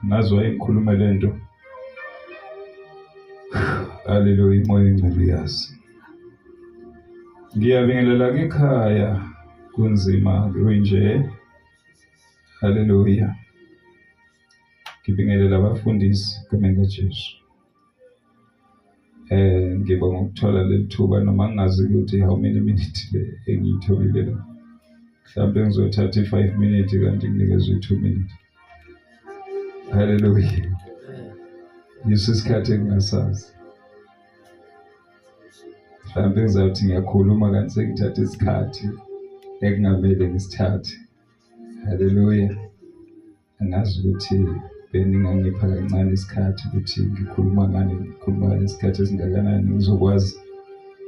Ngazi wayengikhuluma le nto. Haleluya, uMoya oNgcwele uyazi. Ngiyabingelela ekhaya, kunzima kunje. Haleluya. Ngibingelela abafundisi egameni kaJesu. Ngibonga ukuthola leli thuba noma ngingazi ukuthi how many minutes le engiyitholile la. Mhlawumbe ngizothatha i-5 minutes kanti nginikezwe i-2 minutes. Haleluya. Yiso isikhathi engingasazi. Mhlawumbe ngizawuthi ngiyakhuluma kanti sengithatha isikhathi ekungamele ngisithathe. Haleluya. Angazi ukuthi beningangipha kancane isikhathi ukuthi ngikhuluma ngani, ngikhuluma isikhathi esingakanani ngizokwazi,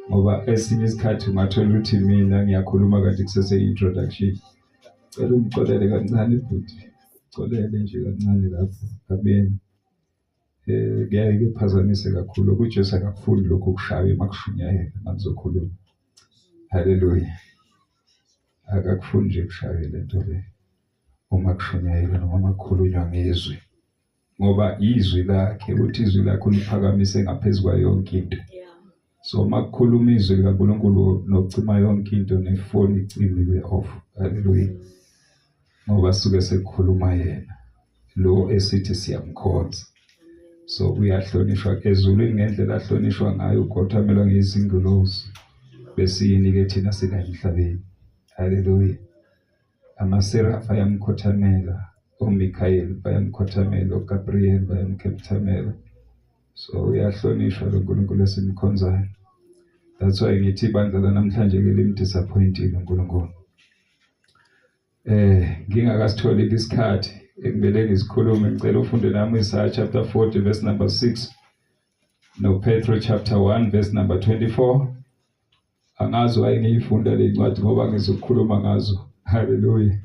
ngoba esinye isikhathi ungathola ukuthi mina ngiyakhuluma kanti kusese-introduction. Cela ungicolele kancane bhuti, colele nje kancane lapho amen. Kuyaye kuphazamise kakhulu uJesu akakufuni lokhu kushaywa makushunyayelwa makuzokhulunywa. Haleluya. Akakufuni nje kushaywe lento le uma kushunyayelwa noma makukhulunywa ngezwi, ngoba izwi lakhe uthi izwi lakhe uliphakamise ngaphezu kwayo yonke into. So uma kukhuluma izwi likaNkulunkulu nocima yonke into nefoni icime ibe off. Haleluya. Ngoba suke sekukhuluma yena lo esithi siyamkhonza. So uyahlonishwa ezulwini ngendlela ahlonishwa ngayo, ukhothamelwa ngezingilosi besiyini-ke thina sila emhlabeni. Haleluya. Amaserafa ayamkhothamela, oMikhayeli bayamkhothamela, oGabriel bayamkhothamela. So uyahlonishwa lo Nkulunkulu esimkhonzayo. That's why ngithi ibandla lanamhlanje ke limdisappointile uNkulunkulu. Ngingakasitholi isikhathi ekumele ngisikhulume, ngicela ufunde nami Isaiah chapter 40 verse number 6 no Petro chapter 1 verse number 24. Angazi waye ngiyifunda le ncwadi ngoba ngizokhuluma ngazo. Haleluya.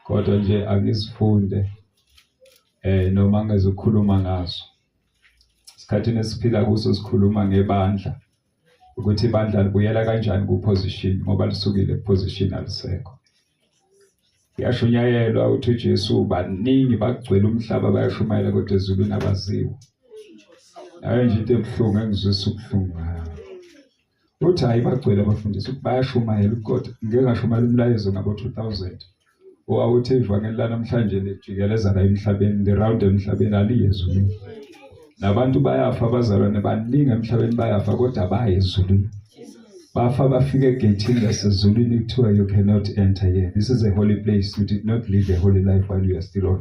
Kodwa nje angizifunde noma ngizokhuluma ngazo. Isikhathini esiphila kuso sikhuluma ngebandla, ukuthi ibandla libuyela kanjani ku-position, ngoba lisukile ku-position, alisekho. Kuyashunyayelwa uthi uJesu baningi bagcwele umhlaba bayashumayela kodwa ezulwini abaziwa. Nayo nje into ebuhlungu engizwisa ubuhlungu ngayo. Uthi hayi bagcwele abafundisi ukuthi bayashumayela kodwa ngeke ngashumayela umlayezo ngabo 2000. Owawuthi ivangeli lanamhlanje lijikeleza la emhlabeni, li-round emhlabeni, aliye ezulwini. Nabantu bayafa abazalwane baningi emhlabeni bayafa kodwa baye ezulwini. Bafa bafika egeyithini lasezulwini kuthiwa you cannot enter here. This is a holy place. You did not live a holy life while you are still on.